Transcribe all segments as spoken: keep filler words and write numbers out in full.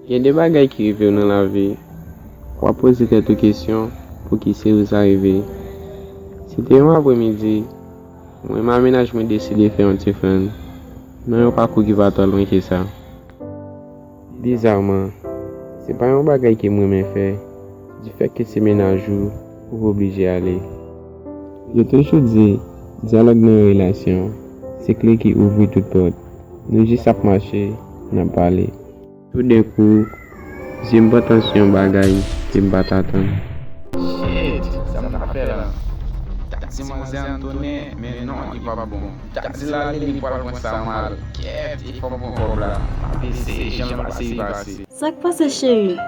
Gen de bagay ki rive w nan lavi, w ap poze tèt ou kesyon, pouki se ou sa rive? Se te yon apremidi, mwen menm ak mennaj mwen deside fè yon ti flann nan yon pakou ki pa twò lwen ke sa. Bizaman, se pa yon bagay ke m renmen fè, difèt ke se mennaj ou, ou oblije ale. Yo toujou di, dyalòg nan yon relasyon, se kle ki ouvri tout pòt. Nou jis ap mache, n ap pale. Toudenkou, zye m pòtan sou yon bagay ke m pa t atann. Shit, sa m ta fè la? M ta di manzè Antoine, men non, li p ap bon. M ta di l ale, li pral pran sa mal. Kèt, e fò m pran kòb la. M ap eseye, jan l pase, li pase. Sa k pase, cheri?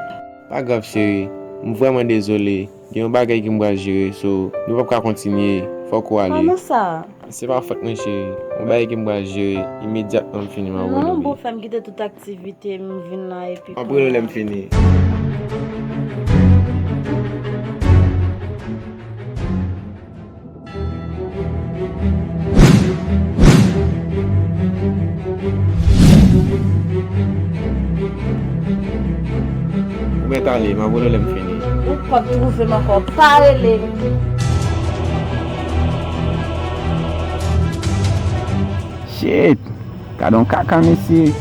Pa grav, cheri. M vrèman dezole. Gen yon bagay ke m pral jere, so, nou p ap ka kontinye. Fòk ou ale. Kòman sa? Se pa fòt mwen, cheri. Yon bagay ke m pral jere imedyatman m fini m abòne. Non, bon, fè m kite tout aktivite m vin la epi. M ap rele w lè m fini. Ou mèt ale, m ap rele w lè m fini. Ou p ap twouve m ankò, pa rele m. Shit! Gade yon kaka, mesye.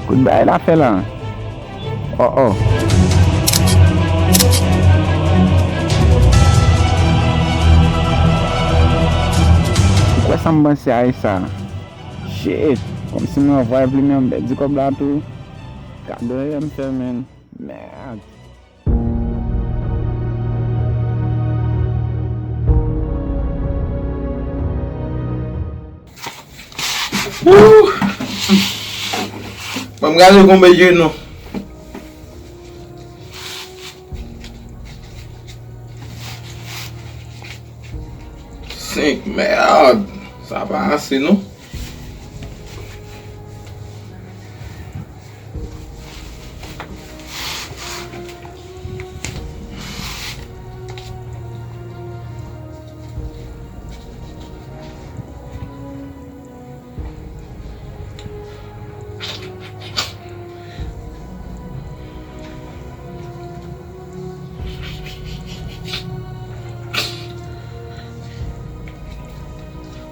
Kout bagay la fè la. Oh, oh. Ou kwè sa m panse a e sa? Shit! Kòmsi mwen anvwaye plimen, m pèdi kòb la tou. Gade erè m fè, menn. Mèd! Wouh! Ban m gade konbyen je nou. Senk, mèd! Sa pa ase, non.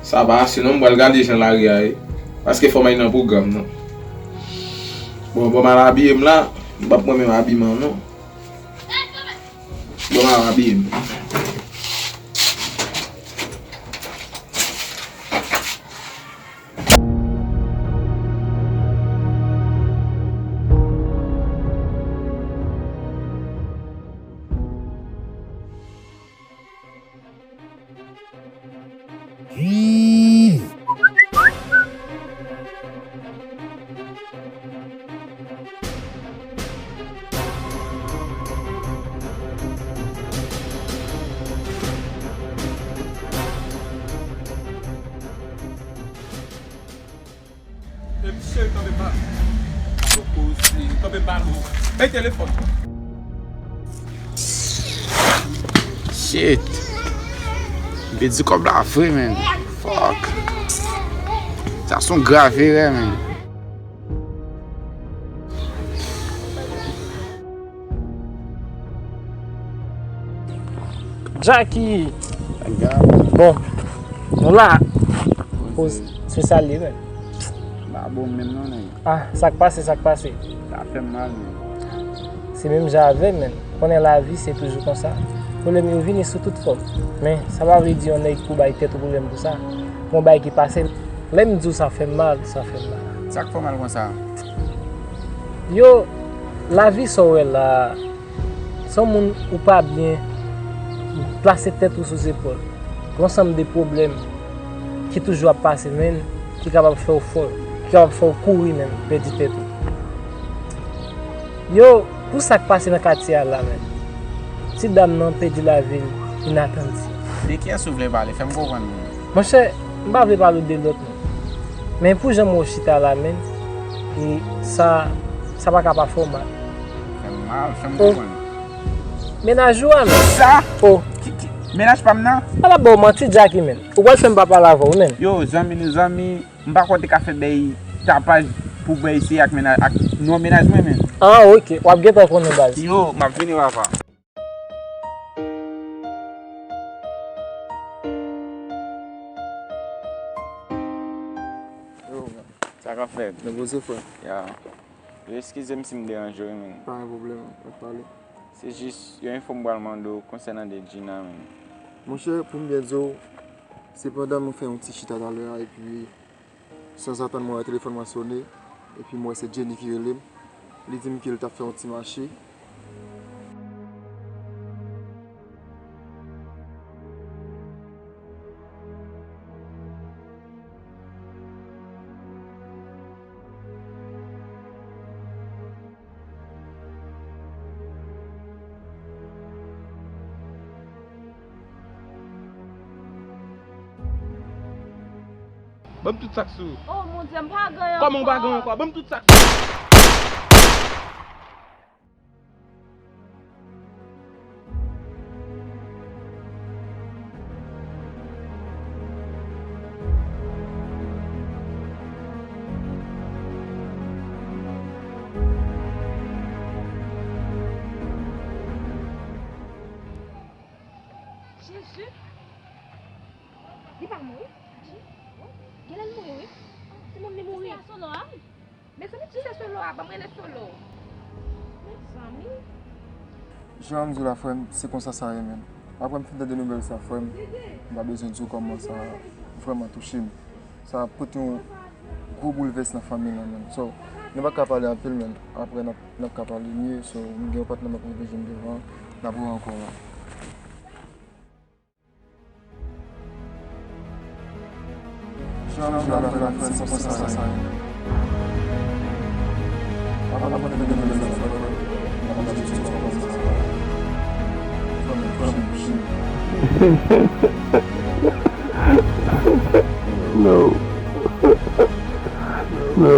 Sa pa ase non, m pral gade jan lari a ye. Paske fò m al nan pwogram nan. Bon, bon, m al abiye m la, m p ap pran menm abiman non. Bon, m al abiye m. E misye kanpe pa. Poko si kanpe pa nou. Bay telefòn. Shit. M pèdi kòb la vre, menn. Fuck. Sa se yon grav erè, menn. Jackie! Bon, nou la. Poz, se sa l ye, menn. M pa bon menm non, nèg. Ah, sa k pase, sa k pase? Sa fè m mal, menn. Se menm jan avè m, menn. Konnen lavi, se toujou konsa. Pwoblèm yo vini sou tout fòm. Men, sa pa vle di yon nèg pou bay tèt ou pwoblèm pou sa. Gon bagay ki pase, lè m di w sa fè m mal, sa fè m mal. Sa k fè w mal konsa? Yo, lavi sa w wè la, se yon moun ou pa byen plase tèt ou sou zepòl. Gon ansanm de pwoblèm ki toujou ap pase, menn, ki kapab fè w fò, ki kapab fè w kouri menm, pèdi tèt ou. Yo, pou sa k pase nan katye a la menm, ti dam nan pèdi lavi l inatandi. De kiyès ou vle pale? Fè m konprann. Monchè, m pa vle pale w de lòt non. Men pou jan m wè w chita la menm, e sa, sa pa ka pa fè w mal. Fè m mal, fè m konprann. Mennaj ou a menm. Sa? Oh. Ki, ki, mennaj pa m nan? Pa la ba w manti, Jackie, menn. Ou pral fè m pa pale avè w, menn. Yo, zanmi nou zanmi, m pa kwè w te ka fè bèy tapaj pou bèy se ak mennaj, ak Non, mennaj mwen menm. Ah, ok. W ap gentan konnen, baz. Yo, m ap vini, papa. Yo, sa k ap fèt? Nan poze, frè. Ya. Yo, eskize m si m deranje w, wi, men. Pa gen pwoblèm, n ap pale. Se jis yon enfo m pral mande w konsènan de Gina, men. Monchè, pou m byen di w, se pandan mwen fè yon ti chita talè a, epi sanzatann mwen wè telefòn mwen sonnen, epi m wè se Jenny ki rele m. Li di m ke l t ap fè yon ti mache. Ban m tout sa k sou ou. Oh, mon Dieu, m pa gen ankò. Kòman w pa gen ankò? Ban m tout sa k sou ou. Jezi! Li pa mouri? Genlè l mouri, wi. Timoun li mouri. Mezanmi, ti sè Solo a, ban m rele Solo. Mezanmi. Jan m di w la, frè m, se konsa sa ye, menm. Apre m fin tande nouvèl sa, frè m, m pa bezwen di w kòman sa vrèman touche m. Sa pote yon gwo boulvès nan fanmi lan, menm. So, nou pa ka pale anpil, men apre n ap, n ap ka pale mye. So, m gen yon patnè m ap privilejye m devan, n ap wè ankò la. No. No.